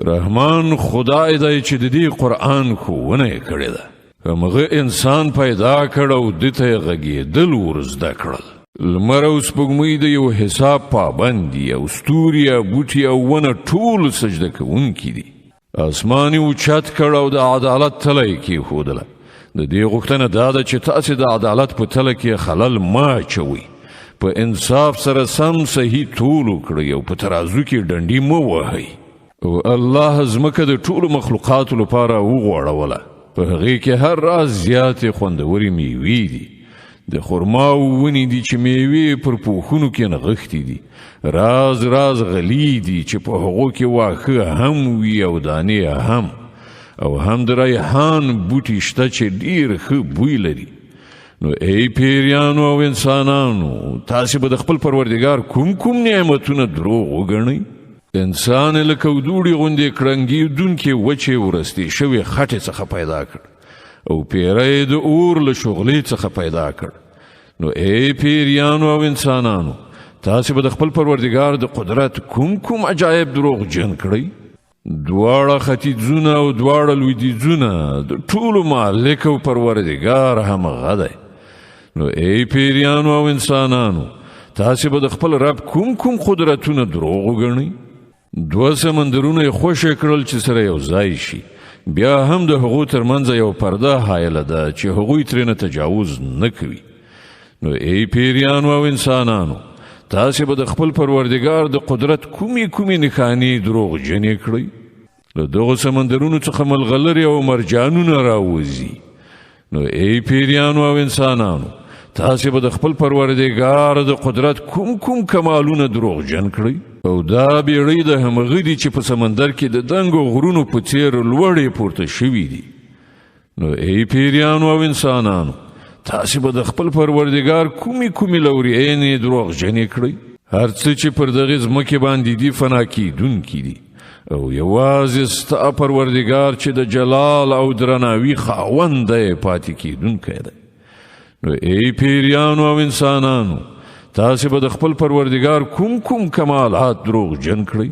رحمان خدای دی چې د دې قرآن ښوونه یې کړې ده. همغه انسان پیدا کړ او ده ته یې غږېدل ور زده کړل. لمر او سپوږمۍ د یو حساب پابند دي او ستوري او بوټي او ونه ټول سجده کوونکي دي. اسمان یې اوچت کړ او د عدالت تله یې کېښودله. د دې غوښتنه دا ده چې تاسې د عدالت په تله کې خلل مه اچوئ. په انصاف سره سم صحیح تول وکړئ او په ترازو کې ډنډي مه وهئ. او الله ځمکه د ټولو مخلوقاتو لپاره وغوړوله. په هغې کې هر راز زیاتې خوندورې میوې دي. د خرماو ونې دي چې میوې پر پوښونو کې نغښتې دي. راز راز غلي دي چې په هغو کې واښه هم وي او دانې هم، او هم د ریحان بوټي شته چې ډیر ښه بوی لري. نو ای پیریانو او انسانانو، تاسې به د خپل پروردګار کوم کوم نعمتونه دروغ وګڼئ؟ انسان له کودوړي غوندې کړنګېدونکې وچې ورستې شوې خټې څخه پیدا کړ او پیری د اور له شغلې څخه پیدا کړ. نو ای پیریانو او انسانانو، تاسې به د خپل پروردګار د قدرت کوم کوم عجایب دروغجن کړئ؟ دواړه ختیځونه او دواړه لویدیځونه د ټولو مالک او پروردګار همغه دی. نو ای پیریانو او انسانانو، تاسې به د خپل رب کوم کوم قدرتونه دروغ وګڼئ؟ دوه سمندرونه یې خوشې کړل چې سره یو ځای شي، بیا هم د هغو ترمنځ یو پرده حایله ده چې هغوی ترېنه تجاوز نه کوي. نو ای پیریانو او انسانانو، تاسې به د خپل پروردګار د قدرت کومې کومې نښانې دروغجنې کړئ؟ له دغو سمندرونو څخه ملغلرې او مرجانونه راوځي. نو ای پیریانو او انسانانو، تاسې به د خپل پروردګار د قدرت کوم کوم کمالونه دروغجن کړئ؟ او دا بیړۍ د همغه دي چې په سمندر کې د دنګو غرونو په څیر لوړې پورته شوې دي. نو ای پیریانو او انسانانو، تاسې به د خپل پروردګار کومې کومې لورینې دروغجنې کړئ؟ هر څه چې پر دغې ځمکې باندې دي فنا کېدونکي دي، او یوازې ستا پروردګار چې د جلال او درناوي خاوند دی پاتې کېدونکی دی. نو ای پیریانو او انسانانو، تاسې به د خپل پروردګار کوم کوم کمالات دروغجن کړئ؟